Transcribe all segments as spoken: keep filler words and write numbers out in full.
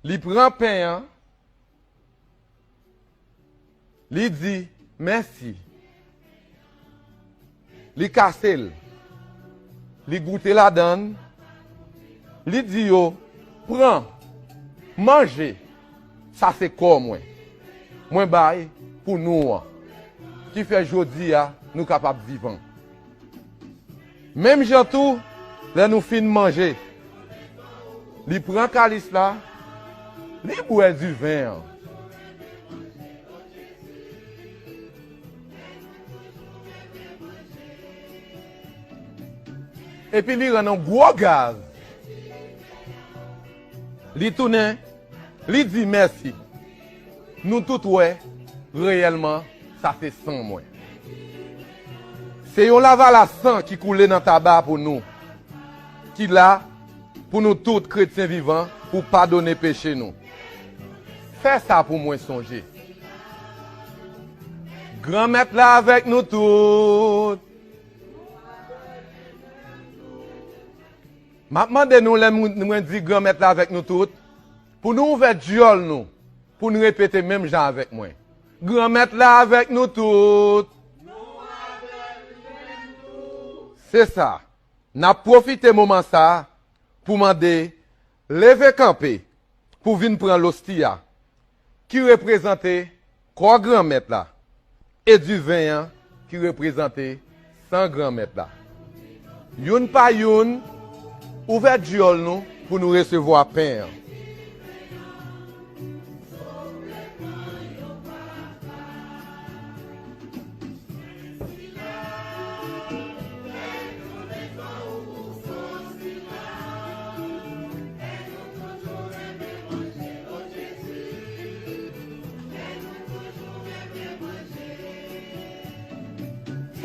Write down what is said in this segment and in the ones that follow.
Li pran pen an, li di, "Mèsi." Li kase l. Li goute ladan l. Li di yo, "Pran, manje, sa se kò mwen. Mwen bay pou nou an." Ki fè jodi a, nou kapab vivan. Menm jan tou, lè nou fin manje, li pran kalis la, li bwè diven an. Epi li rann yon gwo gaz. Li tounen, li di, "Mèsi. Nou tout wè, reyèlman, sa se san mwen." Se yon lavalas san ki koule nan taba pou nou, ki la pou nou tout kretyen vivan, pou padone peche nou. Fè sa pou mwen sonje. Granmèt la avèk nou tout. M ap mande nou, lè mwen, mwen di Granmèt la avèk nou tout, pou nou ouvè dyòl nou, pou nou repete menm jan avèk mwen. Granmèt la avèk nou tout. Se sa. N ap pwofite moman sa a pou mande leve kanpe pou vin pran losti a, ki reprezante kò Granmèt la, e diven an, ki reprezante san Granmèt la. Youn pa youn, ouvè dyòl nou pou nou resevwa pen an.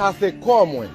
Sa se kò mwen.